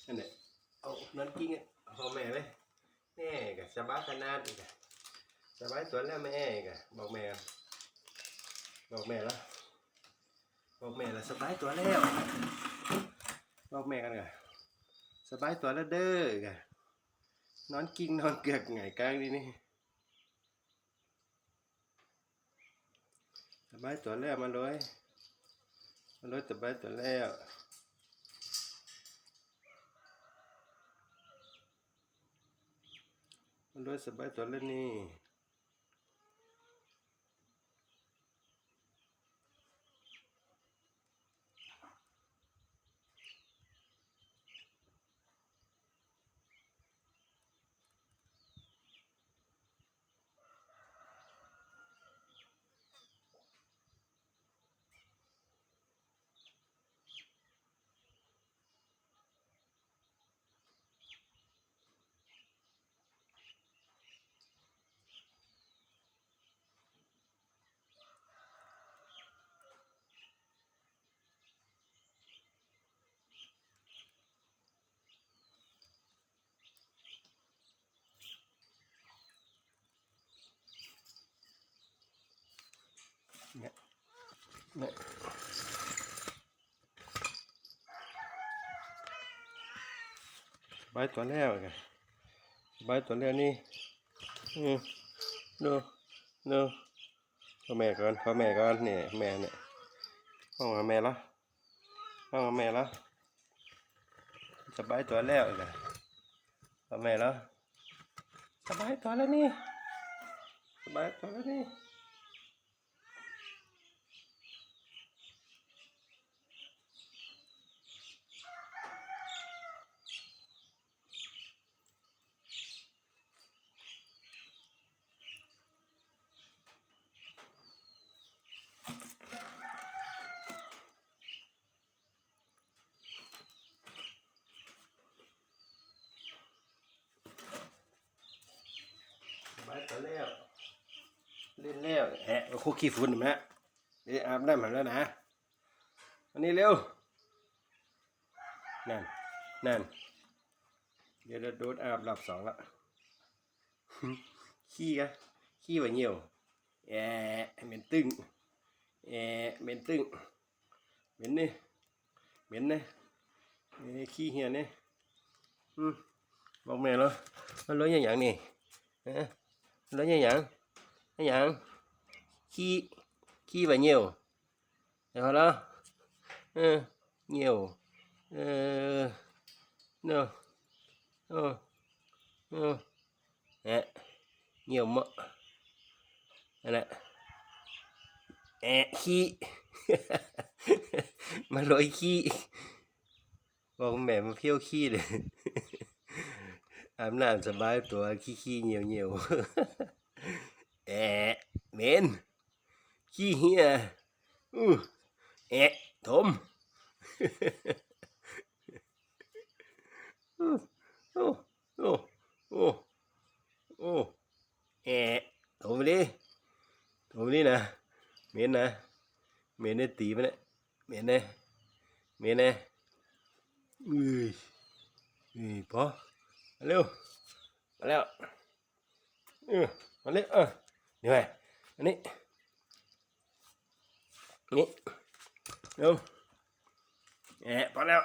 ອັນນີ້ ເອົາ ນອນກິ້ງ ພໍ່ແມ່ເລີຍ. ແມ່ກໍສະບາຍຂະໜາດ ສະບາຍຕົວແລ້ວແມ່ກໍ ບອກແມ່ ບອກແມ່ລະ ບອກແມ່ລະ ສະບາຍຕົວແລ້ວ ບອກແມ່ກັນກໍ ສະບາຍຕົວແລ້ວເດີ ກໍນອນກິ້ງນອນເກືອກຫງາຍກາງນີ້ນີ້. ສະບາຍຕົວແລ້ວ ມາເລີຍ ມາເລີຍ ສະບາຍຕົວແລ້ວ ມາເລີຍ ສະບາຍຕົວແລ້ວນີ້. ແມ່ ແມ່ ສະບາຍຕົວແລ້ວ ສະບາຍຕົວແລ້ວນີ້. ອື ໂນ ໂນ ເອົາແມ່ກ່ອນ ເອົາແມ່ກ່ອນ ນີ້ແມ່ນີ້ ເອົາແມ່ລະ ເອົາແມ່ລະ ສະບາຍຕົວແລ້ວລະ ເອົາແມ່ລະ ສະບາຍຕົວແລ້ວນີ້ ສະບາຍຕົວແລ້ວນີ້. ສະບາຍຕົວແລ້ວ ຫຼິ້ນແລ້ວ ແອະ ຄຸກຂີ້ຝຸ່ນນຳນະ ເອີ ອາບນ້ຳໃຫ້ແລ້ວນະ ມານີ້ເລັວ ນັ້ນ ນັ້ນ ດຽວໂດດອາບລອບສອງລະ ຂີ້ກະ ຂີ້ວ່າຍ່ຽວ ແອະ ເໝັນຕຶ້ງ ແອະ ເໝັນຕຶ້ງ ເໝັນນີ້ ເໝັນນີ້ ເອີ ຂີ້ເຫື່ອນີ້ ອື ບອກແມ່ເນາະ ມັນລົຍຫຍັງນີ້ ຮະ ລົຍຫຍັງ ຫຍັງ ຂີ້ ຂີ້ວ່າຍ່ຽວ ເອົາລະ ເອີ ຍ່ຽວ ເອີ ໂນ ໂອ ໂອ ແອະ ຍ່ຽວເໝາະ ອັນນະ ແອະ ຂີ້ ມາລົຍຂີ້ ບອກແມ່ມາພຽວຂີ້ເດີ ອາບນ້ຳສະບາຍຕົວ ຂີ້ໆ ຍ່ຽວໆ ແອະ ເໝັນ ຂີ້ເຫື່ອ ອື ແອະ ຖົມ ໂອ້ ໂອ້ ໂອ້ ໂອ້ ແອະ ຖົມເລີຍ ຖົມເລີຍນະ ເໝັນນະ ເໝັນເດ້ ຕີມັນນະ ເໝັນເດ້ ເໝັນເດ້ ເອີຍ ເອີຍ ພໍ ມາເລັວ ມາແລ້ວ ເອີ ມາເລັວ ເອີ ນີ້ໄວ້ ອັນນີ້ ນີ້ ເອົາ ແອະ ພໍແລ້ວ